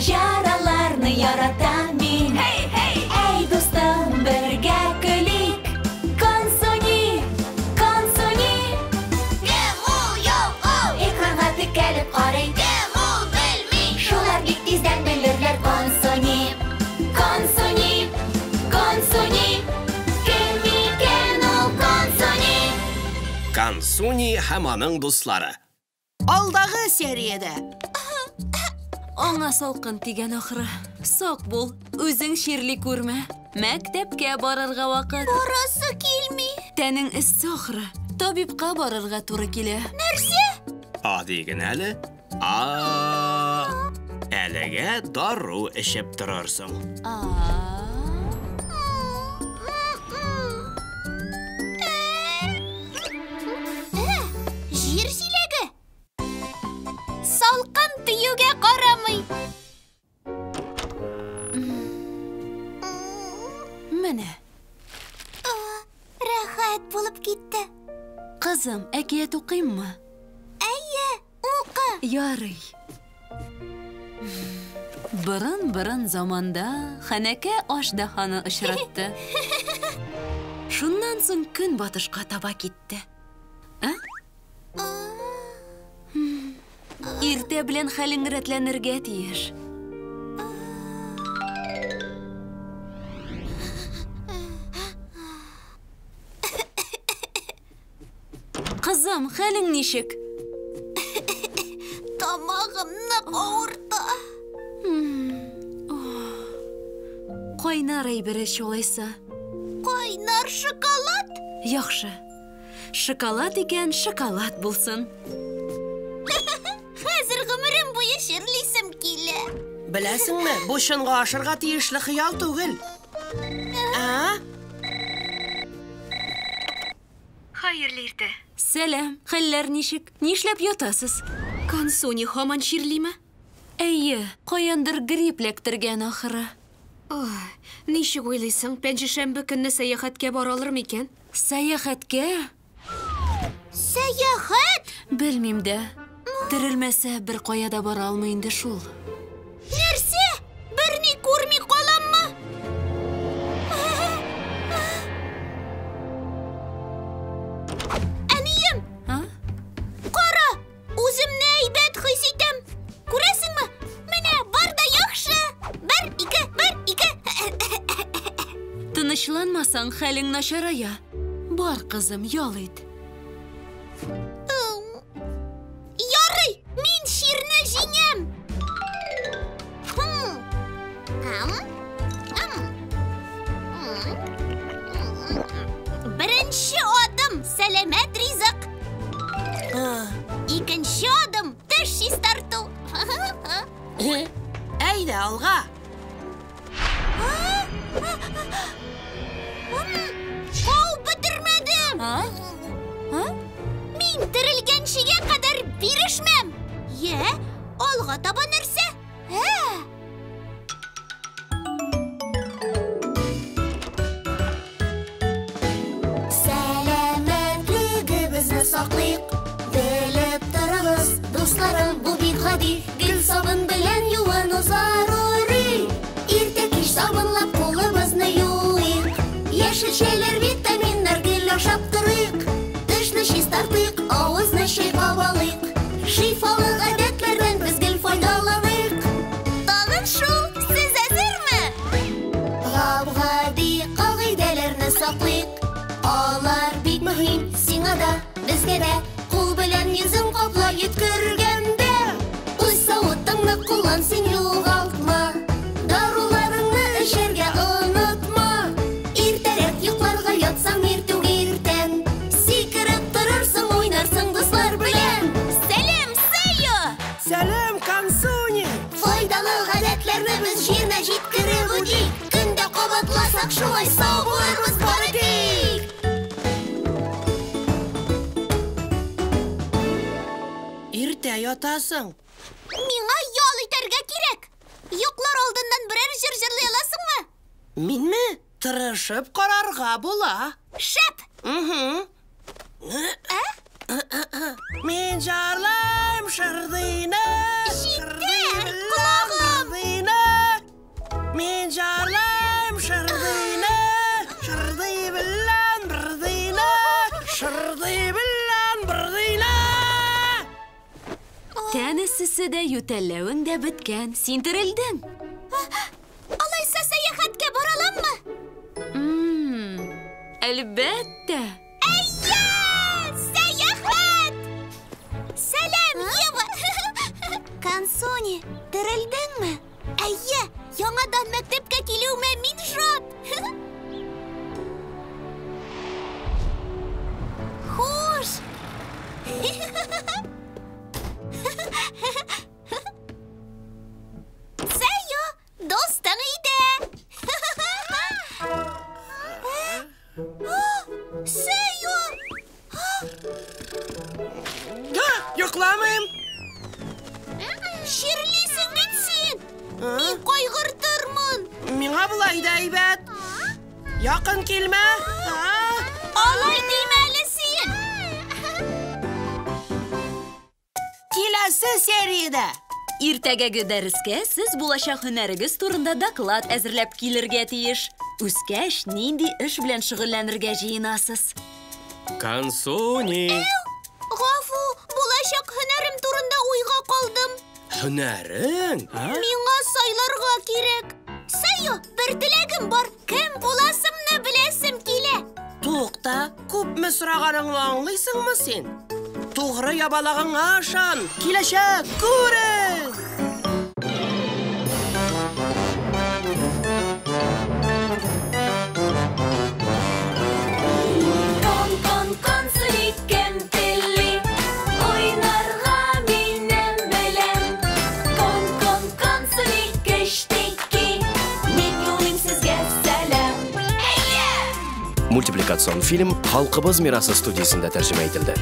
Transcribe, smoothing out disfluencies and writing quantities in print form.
Маҗараларны яратам мин. Һей, һей! Әй, дустым, бергә көлик. Консуни, Консуни. Кем ул, юк ул? Экранга текәлеп карый. Кем ул, белми. Шулар бик тиздән белерләр. Консуни, Консуни, Консуни. Кем икән ул Консуни? Консуни һәм аның дуслары. Алдагы сериядә. Аңа салкын тигән ахры. Сак бул, үзең чирли күрмә. Мәктәпкә барырга вакыт. Барасы килми. Тәнең эссе ахры. Табибка барырга туры килә. Нәрсә? А диген әле. А. Әлегә дару эчеп торырсың. А. Җир җиләге. Салкын тиюгә карамый. Менә. Рәхәт булып китте. Кызым, әкият укыйммы? Әйе, укы. Ярый. Борын-борын заманда Хәнәкә аждаһаны очратты. Шуннан соң көнбатышка таба китте. Ә? Иртә белән хәлең рәтләнергә тиеш. Кызым, хәлең ничек? Тамагым нык авырта. Кайнар әйбер эч алайса. Кайнар шоколад? Яхшы. Шоколад икән, шоколад булсын. Хәзер гомерем буе чирлисем килә. Беләсеңме, бу чынга ашырга тиешле хыял түгел. А? Хәерле иртә. Сәлам, хәлләр ничек? Нишләп ятасыз? Консуни һаман чирлиме? Әйе, каяндыр грипп эләктергән ахры. Ой, ничек уйлыйсың, пәнҗешәмбе көнне сәяхәткә бара алыр микән? Сәяхәткә? Сәяхәт? Белмим дә. Терелмәсә, бер кая да бара алмый инде шул. Нәрсә? Берни күрми каламмы? Әнием! А? Кара! Үземне әйбәт хис итәм. Күрәсеңме? Менә бар да яхшы. Бер, ике, бер, ике. Тынычланмасаң, хәлең начарая. Бар, кызым, ял ит. Ярый, мин чирне җиңәм. Ам, ам. Беренче адым сәламәт ризык. Икенче адым теш чистарту. Әйдә, алга. Куып бетермәдем. А? А? Мин терелгәнчегә кадәр бирешмәм. Йә, алга таба нәрсә? Ә? Сәламәтлегебезне саклыйк. Белеп торыгыз, дусларым, бу бик гади. Гел сабын белән юыну зарури. Иртә кич сабынлап кулыбызны юыйк. Яшелчәләр, витаминнар гел ашап торыйк. Тешне чистартыйк, авызны чайкап алыйк. Шифалы гадәтләрдән без гел файдаланыйк. Тагын шул, сез әзерме? Гап-гади кагыйдәләрне саклыйк. Алар бик мөһим сиңа да, безгә дә. Кул белән йөзең капла йөткергәндә. Үз савытыңны куллан, син югалтма. Даруларыңны эчәргә онытма. Иртәрәк йокларга ятсаң иртүк иртән. Сикереп торырсың, уйнарсың дуслар белән. Сәлам, Сәйо! Сәлам, Консуни! Файдалы гадәтләрне без җиренә җиткереп үтик. Көндә кабатласак шулай сау булырбыз бары тик. Иртә ятасың. Миңа ял итәргә кирәк. Йоклар алдыннан берәр җыр җырлый аласыңмы? Минме? Тырышып карарга була. Шәп! Мин җырлыйм шырдыйны. Җитәр, колагым! эссесе дә, ютәлләвең дә беткән. Син терелдең. Алайса сәяхәткә бара аламмы? Әлбәттә. Әйе! Сәяхәт! Сәлам, Ева! Консуни, терелдеңме? Әйе, яңадан мәктәпкә килүемә мин шат. Хуш! Сәйо, достың өйдә! Сәйо! Йокламыйм! Чирлисең бит син! Мин кайгыртырмын! Миңа болай да әйбәт! Якын килмә! Алай димә әле син! Киләсе сериядә! Иртәгәге дәрескә сез булачак һөнәрегез турында доклад әзерләп килергә тиеш. Үскәч, нинди эш белән шөгыльләнергә җыенасыз? Консуни! Гафу, булачак һөнәрем турында уйга калдым. Һөнәрең? Миңа сайларга кирәк. Сәйо, бер теләгем бар. Кем буласымны беләсем килә. Тукта, күпме сораганыңны аңлыйсыңмы син? Тугры ябалагыңа ышан, киләчәк күрер! Кон, кон, консуни, кем тели? Уйнарга минем белән. Кон, кон, консуни, кечтеки. Мин юлыйм сезгә сәлам. Мультипликацион фильм Халкыбыз мирасы студиясендә тәрҗемә ителде.